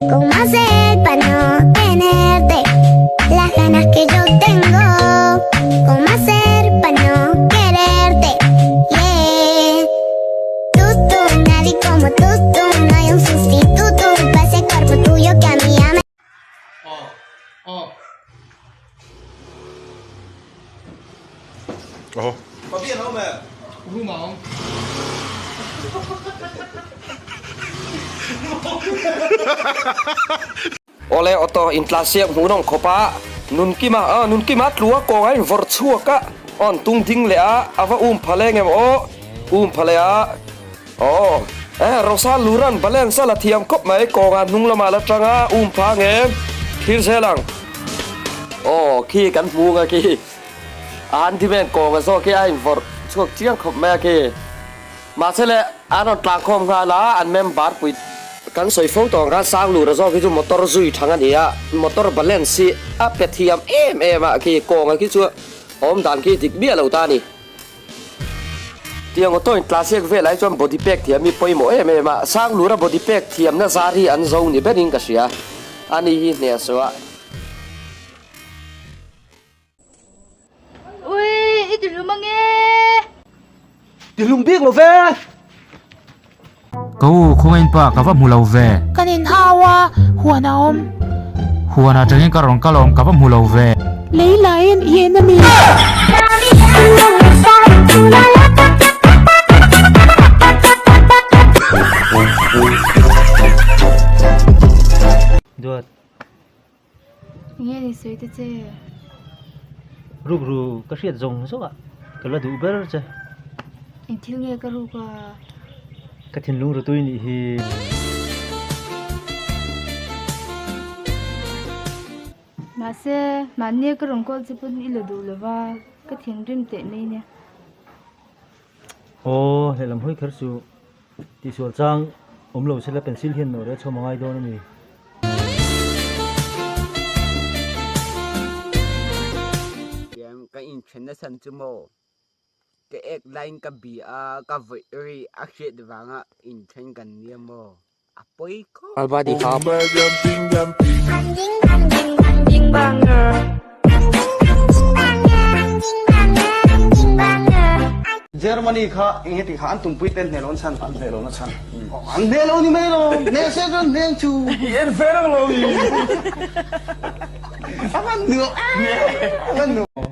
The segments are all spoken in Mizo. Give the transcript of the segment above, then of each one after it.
Cómo hacer pa no tenerte las ganas que yo tengo? Cómo hacer pa no quererte? Yeah. Tú, tú, nadie como tú, tú, no hay un sustituto pa ese cuerpo tuyo que a mí ya me Awle auto intlansiak hmuhnawm khawp a, Nunkima a Nunkima tlua kawng a invawrh chhuak a, awn tung ding leh a, a va um pha leng em aw, um pha leh a, aw eh Rosa Luran balance a la thiam khawp mai, kawnga hnung lamah la tang a, um pha ang em, thlir zel ang. Aw khi kan hmu ang a khi. A han ti vel kawnga zawk hi a invawrh chhuak chiang khawp mai a khi. Mahse le, an rawn tlang khawm nghal a, an member pui kan sawi fo tawh ang khan Sanglura zawk hi chu motor zui thang a ni a, motor balance hi a pe thiam em em a khi kawnga khi chu awm dan khi dik miah lo ta a ni. Tiang auto in tla siak velah hi chuan body pek thiam hi pawimawh em em a, Sanglura body pek thiamna zar hi an zo ni berin ka hria a ni hi hnehsawh a. Ui, i tihlum ange! Tihlum bik lo ve! Ka u, khawngain pa, ka va hmu lo ve. Kan inhau a, huan a awm. Huan atangin ka rawn kal awm, ka va hmu lo ve. Lei laiin i en a mi? Duat. Enge ni sawi ta che? Ruk ru ka hriat zawng zawng ah ka la duh ber che. Eng thil nge ka ruk a? Ka thinlung ru tui nih hi. Mahse, mahni ka rawn call che pawn i la duh lo va, ka thinrim teh mai nia. Aw, lehlam hawi kher chu tihsual chang awm lo sela pencil hian nawh reh chhawm a ngai dawn a ni. Tiang ka inthen na chhan chu maw ka ek laiin ka bi a ka vawih ri a hriat vanga inthen kan nia maw a pawi khawp. Germany kha eng heti kha an tumpui te an hneh lo an chhan. An hneh lo na chhan. An hneh lo ni mai lo. Hneh se chuan hneh chu. I en fe reng lo ni. A van nuam a van nuam.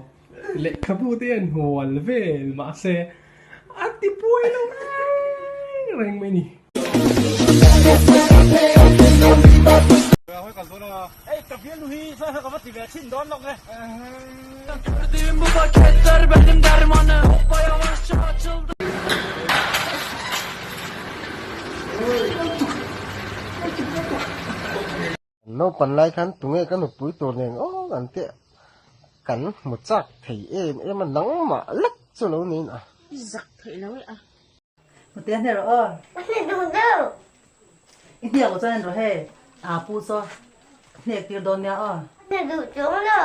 Lehkhabu te an hual vel mahse a ti buai lo reng reng mai ni. Naupan lai khan tunge ka nupui tur nen aw an teh kan hmu chak thei em em a nangmah lek chu lo niin a. I zak theih lo e a. Hmute a hne rawh aw. A hne duh deuh. I hniak loh chuan en rawh hei. Aa pu chaw hnek tir dawn nia aw. A hne duh chuang lo.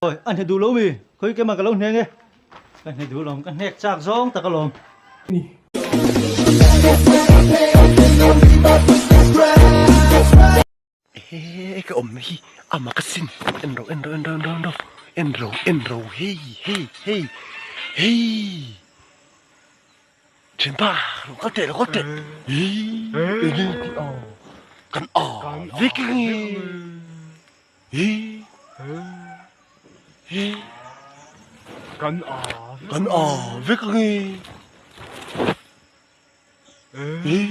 Awi, a hne duh lo mi? Khawi kema ka lo hneng e. Ka hne duh lawm, ka hnek chak zawng tak alawm. Ehe ka awmna hi a mak asin en ro en ro en ro en ro en ro en ro en ro hei hei hei hei thianpa lo kal teh lo kal teh hii enge tih a kan a vek ange hii hii kan a kan a vek ange hii.